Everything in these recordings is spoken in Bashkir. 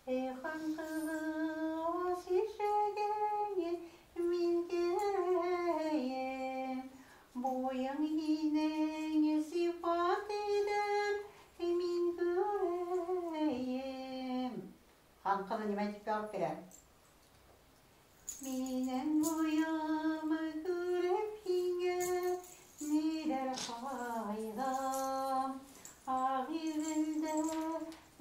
Эй, хан кызы, аз ишегеңә мин керәем. Буең һинең сифат итеп мин күрәем. Хан кызы нимә дип яуап бирә? Минең буйымы күреп һиңә ниләр файда? Агыйҙелдә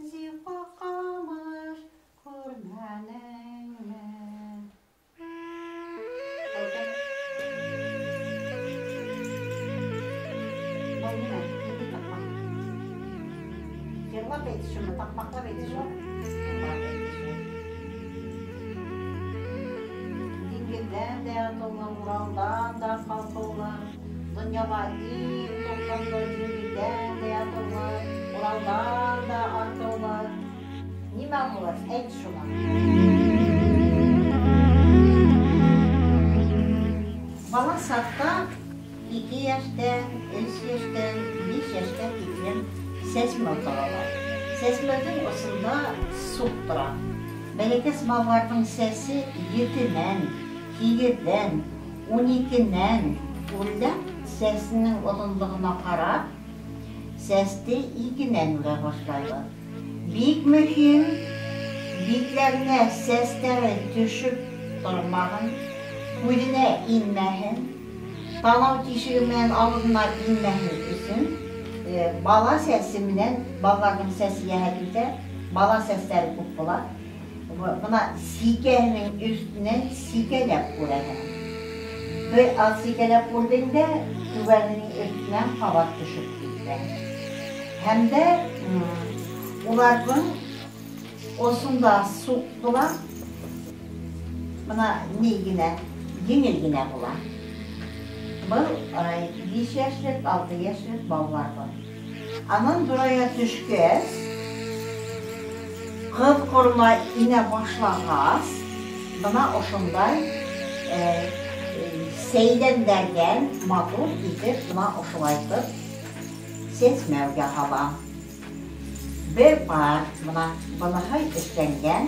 зифа ҡамыш күрмәнеңме? Был нимә? Ниндәй таҡмаҡ? Йырлап әйтешеүме, таҡмаҡлап әйтешеүме? Йырлап әйтешеү. Диңгеҙҙән дә атыулы, Уралдан да ҡалҡыулы, донъяла иң тулҡынлы, диңгеҙҙән дә атыулы, Уралдан да артыулы. Нимә булыр? Әйт шуны. Бала саҡта 2 йәштән, 3 йәштән, 5 йәшкә тиклем сәсмәү талалар. Сәсмәүҙең осонда суҡ тора. Бәләкәс балаларҙың сәсе 7-нән, 8-дән, 12-нән үрләп, сәсенең оҙонлоғона ҡарап, сәсте 2-нән үрә башлайбыҙ. Бик мөһим, битләренә сәстәре төшөп тормаһын, күҙенә инмәһен, танау тишеге менән ауыҙына инмәһен өсөн, бала сәсе менән, балаларҙың сәсе йәһәт үҫә, бала сәстәре күп була. Бына сикәһенең өҫтөнән сикәләп үрәһең. Бер аҙ сикәләп үрҙең дә, түбәненең өҫтөнән ҡабат төшөп китә. Һәм дә уларҙың осонда суҡ була, бына ни генә, еңел генә була. Был 5 йәшлек, 6 йәшлек балалар был. Анан ҙурая төшкәс, ҡыҙ ҡорона инә башлағас, бына ошондай сәйләндәрҙән матур итеп, бына ошолайтып сәсмәү яһала. Бер пар, бына быныһы эшләнгән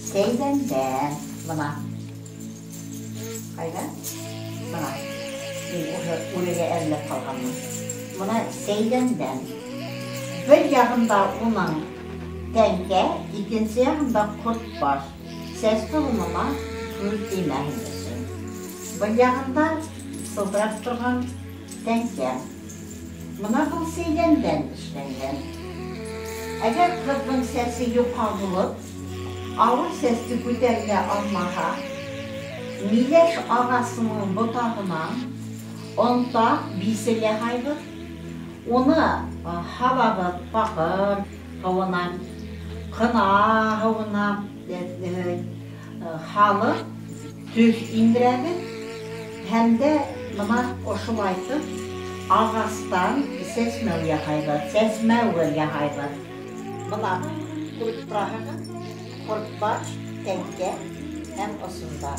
сәйләндән, бына. Ҡайҙа? Бына. Мин уже үрегә әҙерләп ҡалғанмын. Бына сәйләндән. Бер яғында уның тәңкә, икенсе яғында ҡорт баш. Сәс толомона күҙ теймәһен өсөн. Бер яғында сылтырап торған тәңкә. Бына был сәйләндән эшләнгән. Әгәр ҡыҙҙың сәсе йоҡа булып, ауыр сәсте күтәрелә алмаһа, миләш ағасының ботағынан онтаҡ бисер яһайбыҙ. Уны һалабыҙ паҡыр һыуына, ҡына һыуына, һалып төҫ индерәбеҙ. Һәм дә бына ошолайтып ағастан сәсмәү яһайбыҙ, сәсмәүер яһайбыҙ. Бына күреп тораһығыҙ, ҡортбаш, тәңкә һәм осонда.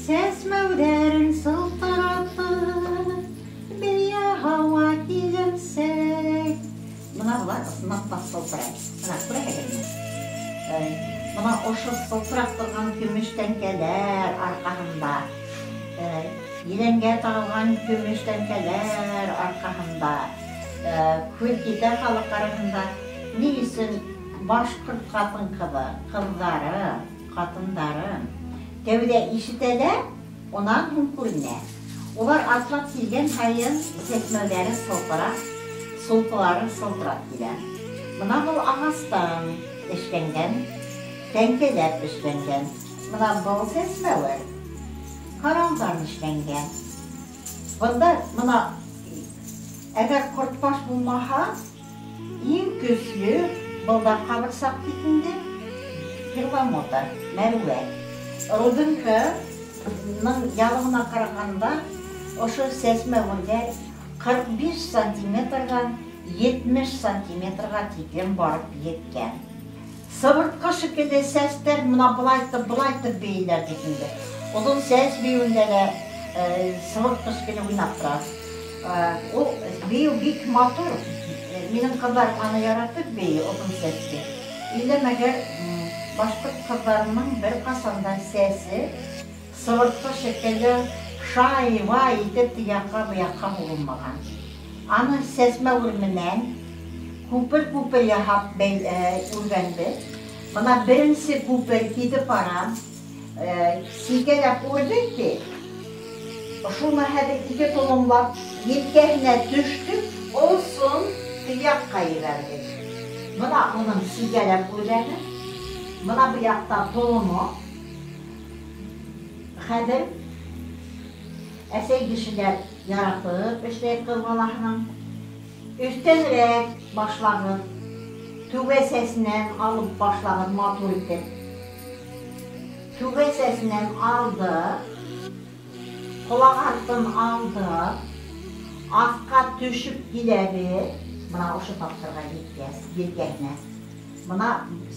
Сәсмәүҙәрен сылтыратып, бейә һауа килемсәк. Бына былар ысынлап та сылтырай. Бына күрәһегеҙме? Бына ошо сылтырап торған көмөш тәңкәләр арҡаһында, еләнгә тағылған көмөш тәңкәләр арҡаһында, күҙ китә халыҡ араһында. Ни өсөн башҡорт ҡатын-ҡыҙы, ҡыҙҙары, ҡатындары тәүҙә ишетәләр, унан һуң күренә. Улар атлап килгән һайын сәсмәүҙәре сылтырап, сулпылары сылтырап килә. Бына был ағастан эшләнгән, тәңкәләп эшләнгән. Бына был сәсмәүер коралдан эшләнгән. Бында бына әгәр ҡортбаш булмаһа, иң көслө был да ҡабырсаҡ бит инде, перламутр, мәрүәт. Рудынканың ялығына ҡарағанда, ошо сәсмәүерҙәр 45 сантиметрҙан 70 сантиметрға тиклем барып еткән. Сыбыртҡы шикелле сәстәр бына былайтып, былайтып бейеләр бит инде. Оҙон сәс бейеүендә лә сыбыртҡы шикелле уйнап тора. Ул бейеү бик матур. Минең ҡыҙҙар аны яратып бейей, оҙон сәсте. Инде мәгәр башҡорт ҡыҙҙарының бер ҡасан да сәсе сыбыртҡы шикелле шай-вай итеп теге яҡҡа был яҡҡа һуғылмаған. Аны сәсмәүер менән күпер-күпер яһап үргәнбеҙ. Бына беренсе күпер китеп бара. Сикәләп үрҙек ти. Шуны хәҙер ике толомлап елкәһенә төштөк, осон яҡҡа ебәрҙек. Бына уның сикәләп үргәне. Бына был яҡта толомо. Хәҙер әсәй кешеләр яратып эшләй ҡыҙ балаһының. Өҫтәнерәк башлағыҙ, түбә сәсенән алып башлағыҙ матур итеп. Түбә сәсенән алдыҡ, ҡолаҡ артын алдыҡ, аҫҡа төшөп киләбеҙ. Бына ошо тапҡырға еткәс, елкәһенә. Бына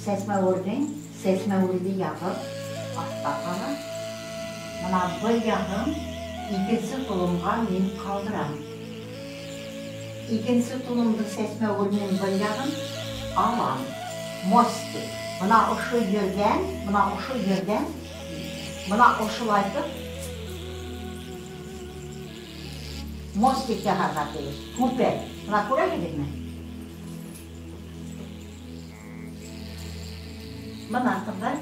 сәсмәүерҙең сәсмәүерҙе яғып аҫта ҡала. Бына был яғын икенсе толомға мин ҡалдырам. Икенсе толомдо сәсмәүеренең был яғын алам. Мостик. Бына ошо ерҙән, бына ошо ерҙән, бына ошолайтып мостик яһарға тейеш. Күпер. Бына күрәһегеҙме? Бына ҡыҙҙар,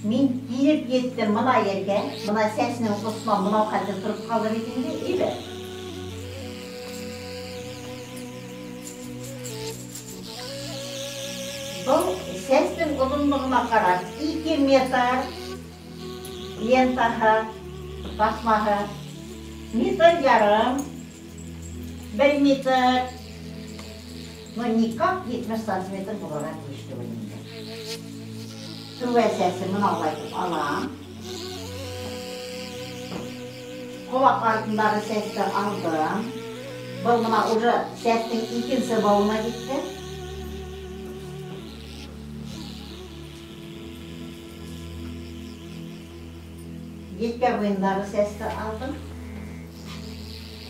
мин килеп еттем бына ергә, бына сәсенең осона бынау хәтле тороп ҡалды бит инде, ире. Был сәстең оҙонлоғона ҡарап 2 метр лентаһы, таҫмаһы, метр ярым, 1 метр, но никак 70 сантиметр булырға тейеш түгел инде. Түбә сәсе бына улайтып алам. Ҡолаҡ артындағы сәсте алдым. Был бына уже сәстең икенсе бауына китте. Елкә буйындағы сәсте алдым.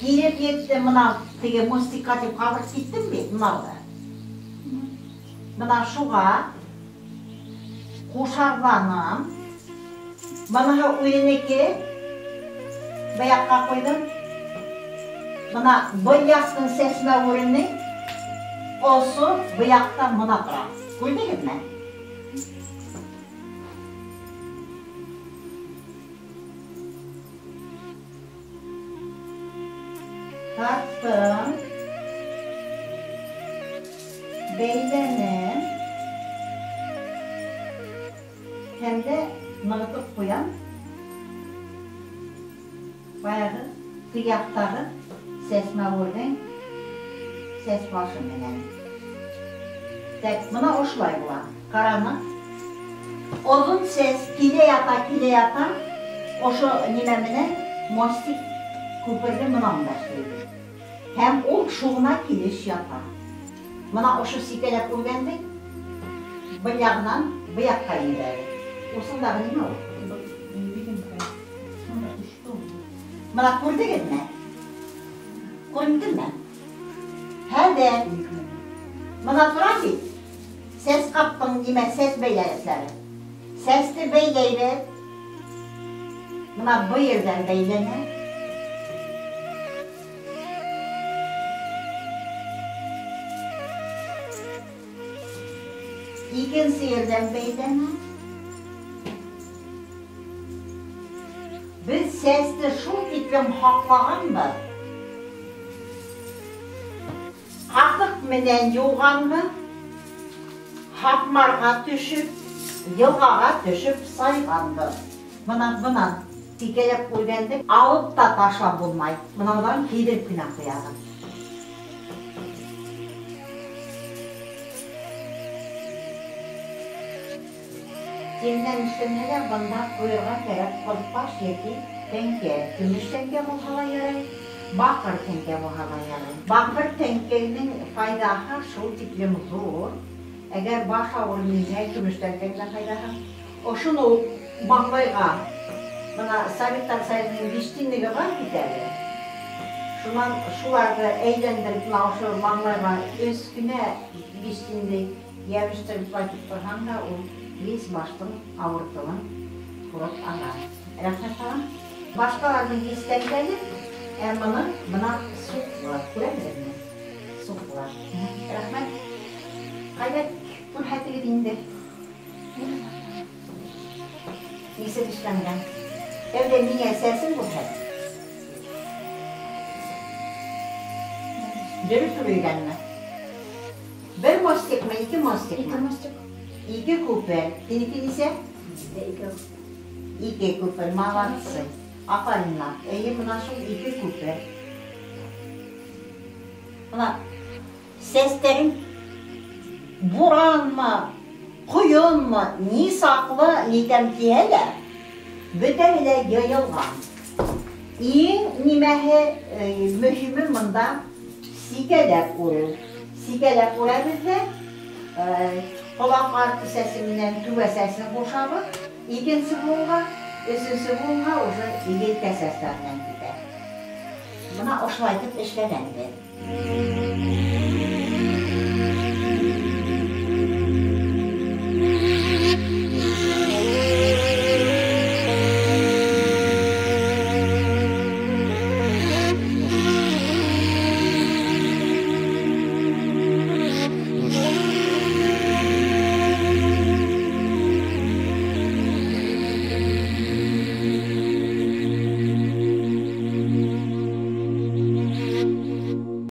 Килеп етте бына теге мостикка тип ҡалдырып киттем бит, бынауҙы. Бына шуға ҡушарланым. Быныһы үҙенеке, был яҡҡа ҡуйҙым. Бына был яҡтың сәсмәүеренең осо был яҡтан бына тора. Күрҙегеҙме? Тарттым. Бәйләнем. Һәм дә нығытып ҡуям. Баяғы теге яҡтағы сәсмәүерҙең сәс башы менән. Так, бына ошолай була. Ҡараны. Оҙон сәс килә ята, килә ята. Ошо нимә менән мостик күперҙе бына унда эшләйбеҙ. Һәм ул шуғына килеш ята. Бына ошо сикәләп үргәндек, был яғынан был яҡҡа ебәрҙек. Усындағы нимә ул? Бына күрҙегеҙме? Күрҙеңме? Хәҙер бына тора бит. Сәс ҡаптың нимә, сәс бәйләгесләре. Сәсте бәйләйбеҙ. Бына был ерҙән бәйләнә. Икенсе ерҙән бәйләнә. Беҙ сәсте шул тиклем һаҡлағанбыҙ. Ҡатыҡ менән йыуғанбыҙ. Һаҡмарға төшөп, йылғаға төшөп сайғанбыҙ. Бына бынан тикәләп ҡуйғанды алып та ташлап булмай. Бынауҙан кейҙереп кенә ҡуяһың. Тимдән эшләнһә лә бында ҡуйырға кәрәк ҡорпаш йәки тәңкә. Көмөш тәңкә булһа ла ярай, баҡыр тәңкә булһа ла ярай. Баҡыр тәңкәнең файҙаһы шул тиклем ҙур. Әгәр баш ауырыуы көмөш тәңкәнең дә файҙаһы. Ошоно уҡ маңлайға, бына Советтар Союзының 5 тинлеге бар бит әле. Шунан шуларҙы әйләндереп, бына ошо маңлайға өс кенә 5 тинлек, Йәбештереп кайтып торһаң да, ул весь баштың ауыртыуын һурып ала. Рәхмәт тагын. Башҡаларҙың кистәнгәне, ә бының бына суҡлы, күрәһегеҙме? Суҡлы. Рәхмәт. Ҡайҙа күрһәтегеҙ инде. Нисек эшләнгән? Тәүҙә миңә сәсен күрһәт. Дөрөҫ үрелгәнме? Бер мостикмы, ике мостикмы? Ике мостик. Ике күпер. Һинеке нисә? Беҙҙә икәү. Ике күпер, молодцы. Афариннар. Эйе, бына шул ике күпер. Бына сәстәрең буранмы, ҡойонмо, ни саҡлы нитәм тиһә лә, бөтәһе лә йыйылған. Иң нимәһе, мөһиме бында сикәләп үреү. Сикәләп үрәбеҙ ҙә, ҡолаҡ арты сәсе менән түбә сәсен ҡушабыҙ. Икенсе быуынға, өсөнсө быуынға уже елкә сәстәренән китә. Бына ошолайтып эшләгәнбеҙ.